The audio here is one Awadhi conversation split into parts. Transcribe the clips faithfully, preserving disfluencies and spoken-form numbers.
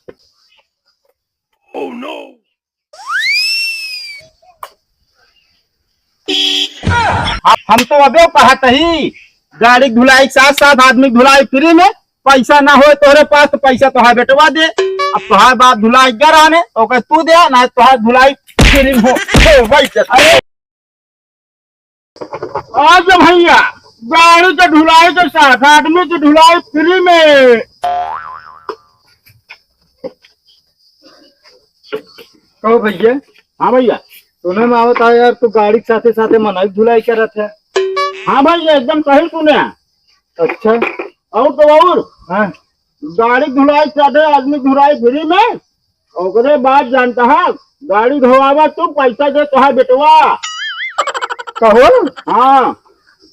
Oh no! हम, हम तो अबे कहत ही, गाड़ी के धुलाई के साथ साथ आदमी के धुलाई फ्री में, पैसा ना होए तोहरे पास तो पैसा तोहार बेटवा दे। अब तोहार बाप धुलाई कर आने, ओकर तू दे, ना तोहार धुलाई फ्री में हो, हो भाई। अरे आज भैया, गाड़ी के धुलाई के साथ आदमी की धुलाई फ्री में। कहो भैया। हाँ भैया। सुने में आवत है यार, तू गाड़ी के साथे साथे मनई के धुलाई करत है। हाँ भैया, एकदम सही सुने हैं। अच्छा। और तो और। हाँ। गाड़ी धुलाई के साथे आदमी धुलाई फ्री में। ओकरे बाद जानता है, गाड़ी धोआवा तू, पैसा दे तोहार बेटवा। कहो? हाँ।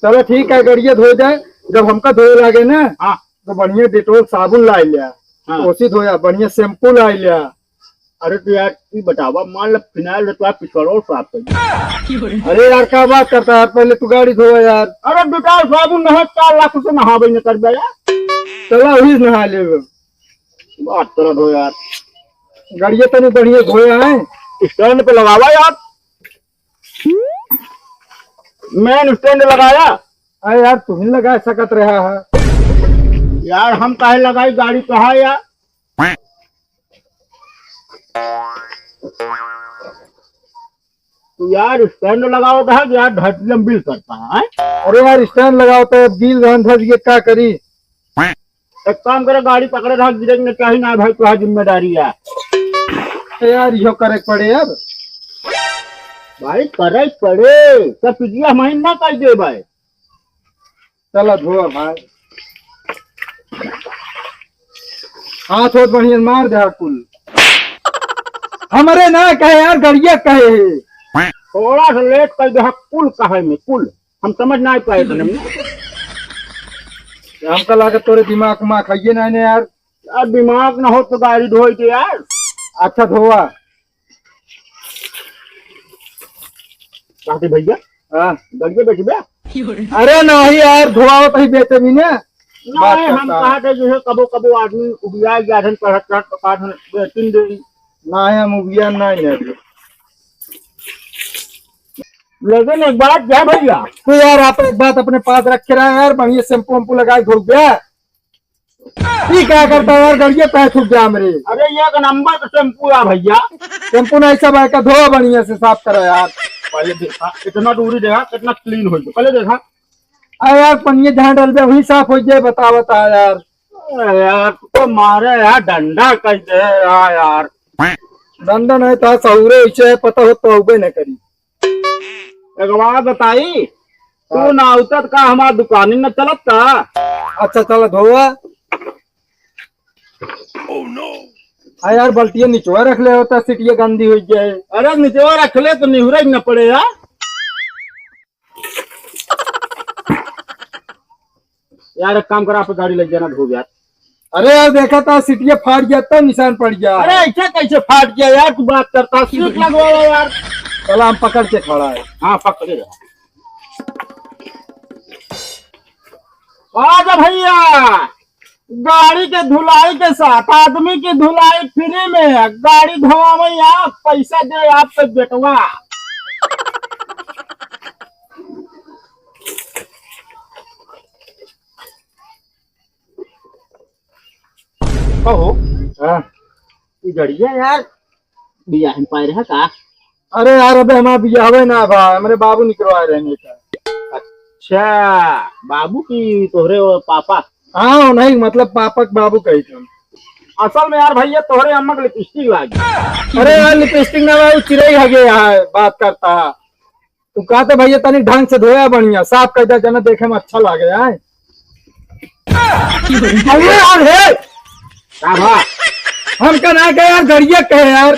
चलो ठीक है, गड़िया धो जाए। जब हमका धोए लागे ना, हाँ। तो बढ़िया डेटॉल साबुन लाई लिया, हाँ। ओसी धोया, बढ़िया शैम्पू लाई लिया। अरे तो यार, तू बतावा, मान ले फिनाइल रे, तो आप पिछवाड़ो साफ कर दे। अरे यार, क्या बात करता है यार, पहले तू गाड़ी धोवा यार। अरे डेटॉल साबुन नहीं, चार लाख से नहावे न कर दे यार। चला, वही नहा ले। बात करत हो यार। गाड़िया तनी बढ़िया धोया है। स्टैंड पे लगावा यार, मेन स्टैंड लगाया। अरे यार, तू ही लगा सकत रहा है। यार, हम काहे लगाई, गाड़ी कहा यार। तू यार, स्टैंड लगावत है कि यार, धरती में बिल करता है, हैं? अरे यार, स्टैंड लगावत है, बिल रहन धर, ये का करी? एक काम करे, गाड़ी पकड़े रहा, गिरे के नहीं चाही ना भाई, तोहार जिम्मेदारी है। तो यार, इहो करे के पड़े अब। भाई, करे के पड़े, तो पिछिया महीना कर दे भाई। चला धोआ भाई। हाथ होत बढ़िया मार दे कुल। हमरे ना कहे यार, गड़िया कहे है। थोड़ा सा लेट कर दे, कुल कहे में, कुल। हम समझ ना पाए थे हमने। हमका लागत तोरे दिमाग उमाग हइये ना ने यार। यार, दिमाग ना हो तो गाड़ी धोई दे यार। अच्छा धोआ। कहते भैया, हाँ। गड़िया बेचबे? अरे नहीं यार, धोआवत ही बेचे भी ना। बात नहीं, हम करता। कहा थे जैसे कबो कबो आदमी उबिया जात हन, पढ़त पढ़त तो कहत हन, बेचिन दे। नहीं, हम उबिया नहीं है। लेकिन एक बात क्या भैया? तो यार, आप एक बात अपने पास रखे रहा यार, बढ़िया शैम्पू वैम्पू लगा के धो गया। ई का करता यार, गड़िया पे थूक गया हमरे। अरे, ये एक नंबर का शैम्पू है भैया। शैम्पू नहीं, सब है का, धो बढ़िया से, साफ करो यार। पहले देखा, इतना दूरी देखा, कितना क्लीन हो गया। पहले देखा। अरे यार, पनिया जहाँ डलबे वहीं साफ हो जाए, बता, बता यार। अरे यार, तू तो मारे यार, डंडा कह दे यार, यार। डंडा नहीं था, सहूरे इसे पता हो तो होबे न करी। एक बात बताई, तू हाँ। ना उतर का हमार दुकान न चलत का? अच्छा, चल धोआ। आ यार, बल्टिया निचवा रख ले होता, सिटिया गंदी हो जाए। अरे, निचवा रख ले तो निहुरे न पड़े यार। यार, एक काम करा, आप गाड़ी ले जाना, धो यार। अरे यार, देखा था, सिटिया फाट गया, तब निशान पड़ गया। अरे, ऐसे कैसे फाट गया यार? तू बात करता, सीट लगवाओ यार। चला, हम पकड़ के खड़ा है। हाँ, पकड़े रहो। आजा भैया, गाड़ी के धुलाई के साथ आदमी की धुलाई फ्री में। गाड़ी धोआवे आप, पैसा दे आपके बेटवा। कहो। हाँ। ई गड़िया यार, बियाह में पाए रहा का? अरे यार, अबे हमार बियाहवे ना बा, हमरे बाबू निकलवाए रहने का। अच्छा, बाबू की तोहरे वो पापा? हाँ, नहीं, मतलब पापा के बाबू कही तुम। असल में यार भैया, तोहरे अम्मा के लिपस्टिक लागी। अरे यार, लिपस्टिक ना भाई, चिरई हगे यहाँ बात करता है। तू कहते भैया तनी ढंग से धोया बढ़िया, साफ कर दे, जना देखे में अच्छा लागे, आय। अरे यार, हे! का बा? हमका ना कहे यार, गड़िया कहे यार।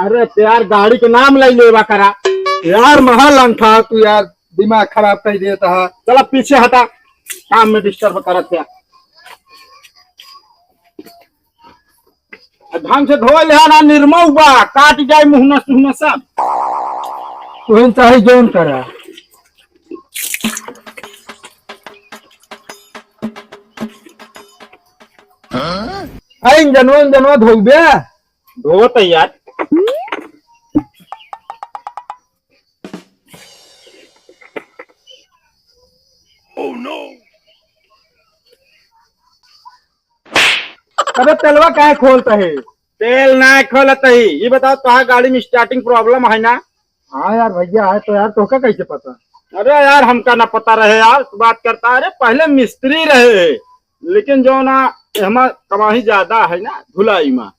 अरे तो यार, गाड़ी के नाम ले लेवा करा। यार, महा लंठा तू यार, दिमाग खराब कर देता है। चला पीछे हटा, काम में डिस्टर्ब करत है। आ ढंग से धो ले ना, निरमऊ बा, काट जाए मुहना सुहना सब। तुहिन चाहे जौन करा। आ, इंजनवा, इंजनवा धोबे। धोवत है यार। अबे तेलवा काहे खोलत है? तेल ना खोलत ही। ये बताओ, तोहार गाड़ी में starting problem है ना? हाँ यार भैया, है तो यार, तोहका कैसे पता? अरे यार, हमका ना पता रहे यार, तू बात करता। अरे पहले मिस्त्री रहे, लेकिन जो ना, हमार कमाही ज्यादा है ना धुलाई में।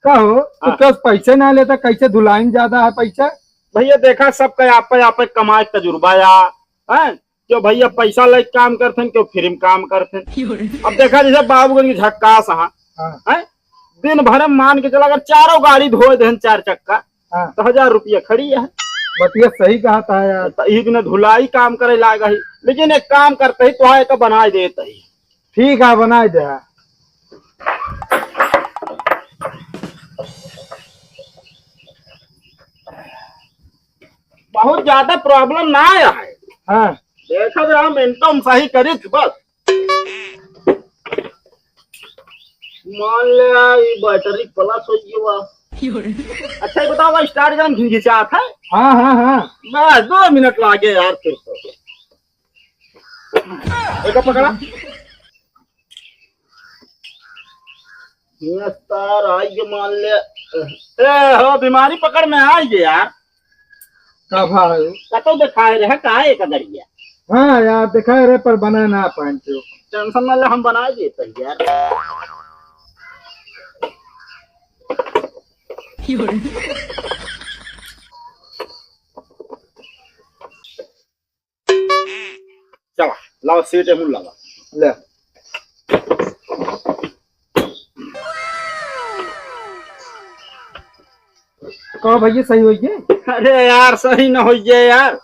का हो, तू हाँ। कस पैसे ना लेता, कैसे धुलाई में ज्यादा है पैसा? भैया देखा, सबका आपे आपे कमाए तजुर्बा या, हैं? क्यों भैया पैसा लेके काम करथन, क्यों free में काम करथन? अब देखा जैसे बाबूगंज झक्कास हाँ, हाँ। हैं? दिन भर में मान के चला, अगर चारों गाड़ी धोए देहन चार चक्का, हाँ। तो हजार रुपया खड़ी है। बतिया सही कहा था यार। तो ई बिना धुलाई काम करे लाग ही, लेकिन एक काम करते ही, तोहा एक बनाए देते ही। ठीक है, बनाए दे। बहुत ज्यादा problem ना आया है। हाँ। देखा जरा, momentum सही करी थी बस। मान ले, ई battery plus हो गया बा। अच्छा, ये बताओ, start gun घिंचात है? हाँ, हाँ, हाँ। बस, दो मिनट लागे यार, फिर तो। एक पकड़ा। ये तार आई के मान ले। ए, हो, बीमारी पकड़ में आई गए यार। का भाई? कतो दिखाए रहे, का है का दरिया? हाँ यार, दिखाए रहे, पर बना ना पाए क्यों? Tension ना ले, हम बना देते हैं यार। चला, लाओ सीट एहुन लावा। ले। का भैया, सही होइए? अरे यार, सही न होइए यार।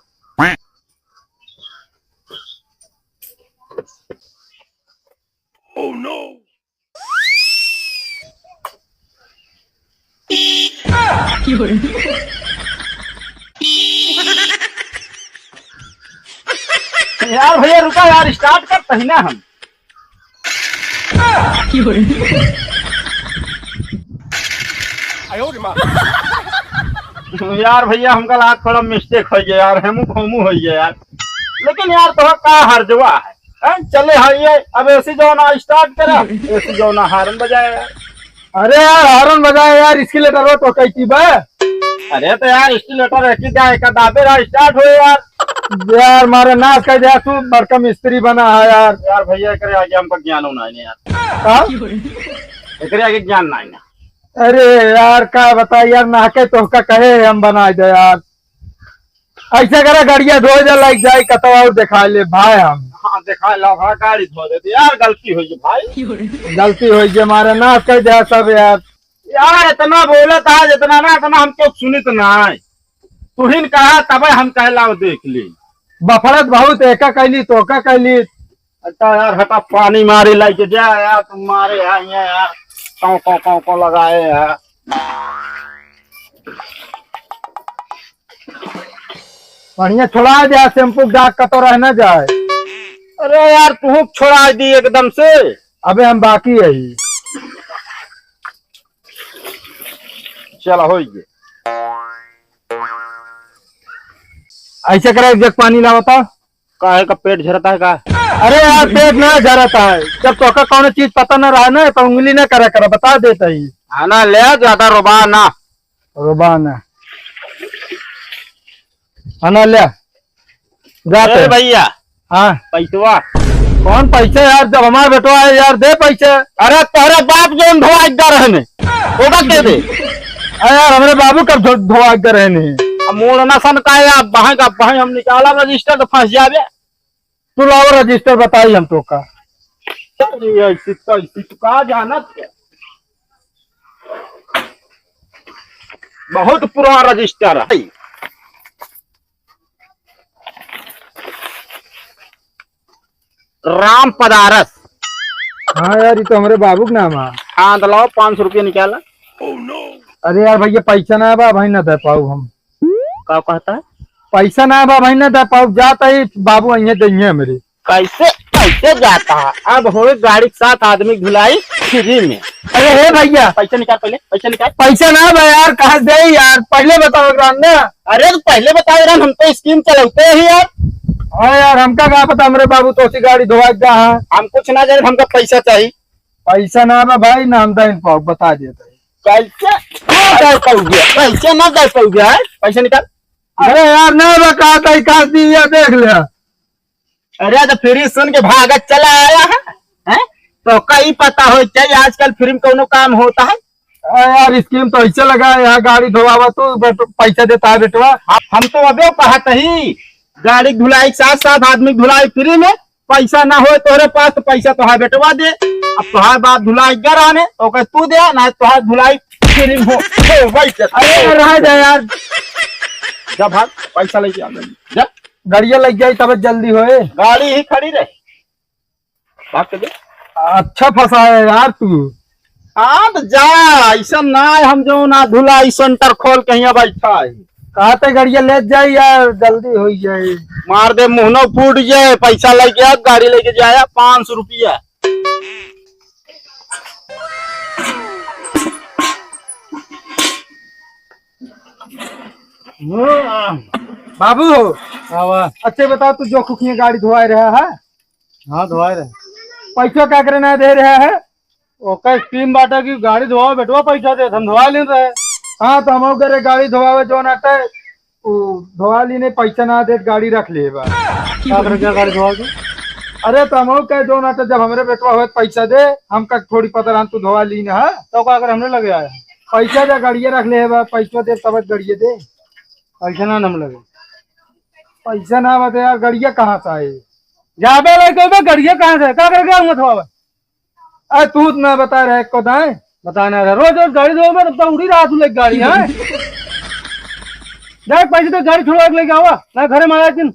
यार भैया रुका यार, start करते ही ना हम। यार भैया, हमका लाग थोड़ा mistake होइ गया यार, हेमू घोमू होइ गया यार। लेकिन यार, तोहर का हर्जवा है, हैं? चले है ये, अब AC जो ना start करा, AC जो ना horn बजाए यार। अरे यार, horn बजाए यार, accelerator वो तो कहती बा। अरे तो यार, accelerator एक ही जाए का दाबे रहा, start हो यार। यार, मारे नाश कर दिया, तू बड़का मिस्त्री बना है यार। यार भैया, एकरे आगे हमका ज्ञान होना है यार। हाँ? एकरे आगे ज्ञान ना है ना। अरे यार, का बताई यार, नाके तोहका कहे हम बनाए दे यार। ऐसे करे, गड़िया धोए दे, लाइक जाए, कतवा और दिखा ले भाई हम। हाँ, दिखा लो, हाँ, गाड़ी धो देते यार, गलती होइ गई भाई। गलती होइ गई, मारे नाश कर दिया सब यार। यार, इतना बोलत है, जितना ना, इतना हम तो सुनित ना है। तुहिन कहा, तबे हम कह लाओ, देख ली। बफड़त बहुत, एका कैली, तोका कैली। अच्छा यार, हटा, पानी मारे लाइके जा यार, तुम मारे यहाँ, यहाँ यार, कौ, कौ, कौ, कौ लगाए यार। बढ़िया छोड़ा दे, shampoo डाक का तो रह ना जाए। अरे यार, तू छोड़ा दी एकदम से। अबे हम बाकी है ही। चला, हो गए। ऐसे करे, एक जग पानी लावता। काहे का पेट झरता है का? अरे यार, पेट ना झरता है। जब तोका कौनो चीज पता ना रहा ना, तो उंगली ना करा करा, बता देता ही। आना ले, ज्यादा रोबा ना। रोबा ना। आना ले। जाते ए हैं। भैया, हाँ। पैसवा। कौन पैसा यार, जब हमारा बेटवा है यार, दे पैसा। अरे तोहरे बाप जौन धोआ के रहने, ओका के दे। अरे यार, हमरे बाबू कब धो-, धोआ के रहने। अब मोड़ना सन का है, आप बहाए का बहाए, हम निकाला रजिस्टर तो फंस जावे। तू लाओ रजिस्टर, बताई हम तोका। अरे ऐसी तैसी तू का जानत है? बहुत पुराना रजिस्टर है। राम पदारस। हाँ यार, ये तो हमरे बाबू के नाम है। हाँ, तो लाओ, पाँच सौ रुपया निकाला। अरे यार भैया, पैसा ना बा भाई, ना दे पाऊ हम। का कहता है? पैसा ना बा भाई, ना दे पाऊ, जाता ही बाबू अइहे देइहे हमरे। कैसे? कैसे जाता है? अब हो गाड़ी के साथ आदमी धुलाई फ्री में। अरे हे भैया, पैसा निकाल, पहले पैसा निकाल। पैसा ना बा यार, कहाँ से दे यार, पहले बताओ एकरा ना। अरे तो पहले बताओ यार, हम तो स्कीम चलौते ही यार। हाँ यार, हमका का पता, हमरे बाबू तो उसी गाड़ी धोवा जा है। हम कुछ ना जाने, हमका पैसा चाहिए। पैसा ना बा भाई, ना हम दे पाओ, बता देता है। कैसे ना दे पाओगे? कैसे ना दे पाओगे, हैं? पैसा निकाल। अरे यार, ना बा, कहा था, कहाँ से दिया, देख ले। अरे, तो फ्री सुन के भागत चला आया है, हैं? तो कहीं पता हो चाहिए आजकल फ्री में कौनो काम होता है? अरे यार, स्कीम तो ऐसे लगा है, यहाँ गाड़ी धोवावा तू, बस पैसा देता है बेटवा। हम, हम तो अबे कहत ही, गाड़ी के धुलाई के साथ साथ आदमी के धुलाई फ्री में, पैसा ना होए तोहरे पास तो पैसा तोहार बेटवा दे। अब तोहार बाप धुलाई घर आने, ओकर तू दे, ना तोहार धुलाई फ्री में हो, हो, वही से। अरे, रह जा यार। जा भाग, पैसा लेके आ, जा। गड़िया लग जाई तब जल्दी होए। गाड़ी ही खड़ी रहे। भाग के दे। अच्छा फंसाए यार तू। हाँ तो जा, ऐसा ना है हम जो ना धुलाई सेंटर खोल के यहाँ बैठा है। कहा ते गड़िया ले जाई यार, जल्दी हो जाए। मार दे, मुहनो फूट जाए, पैसा लेके आ, गाड़ी लेके जाया, पाँच सौ रुपया। बाबू हो। हाँ, वाह। अच्छे बता, तू जो खुखिया गाड़ी धोआए रहा है? हाँ, धोआए रहे। पैसा का करे ना दे रहा है? ओकर स्कीम बाटा की गाड़ी धोआवे बेटवा, पैसा दे, हम धोआ लेन रहे। हाँ, तो हम करे गाड़ी धोआवे जो ना ते, उ धोआ ली नहीं, पैसा ना दे, गाड़ी रख ले बा। का करे क्या गाड़ी धोआ के? अरे, तो हम कहे जो ना ते, जब हमरे बेटवा होए पैसा दे, हमका थोड़ी पता रहन तू धोआ ली ना है। तो का करे हमरे लगे आया? पैसा दे, गाड़िया रख ले बा, पैसा दे तब गाड़िया दे। पैसा ना हम लगे। पैसा ना बता यार, गाड़िया कहाँ से आए? जाबे लगे कहबे गाड़िया कहाँ से? का करे क्या हुआ धोआवे? अरे तू ना बता रहे को दाएं। बताना रहा, रोज रोज गाड़ी धोवे में, तब तो उड़ी रहा तू लेके गाड़ी, हैं? देख, पैसे तो गाड़ी छुड़वा के लेके आवा, ना घरे में आया दिन।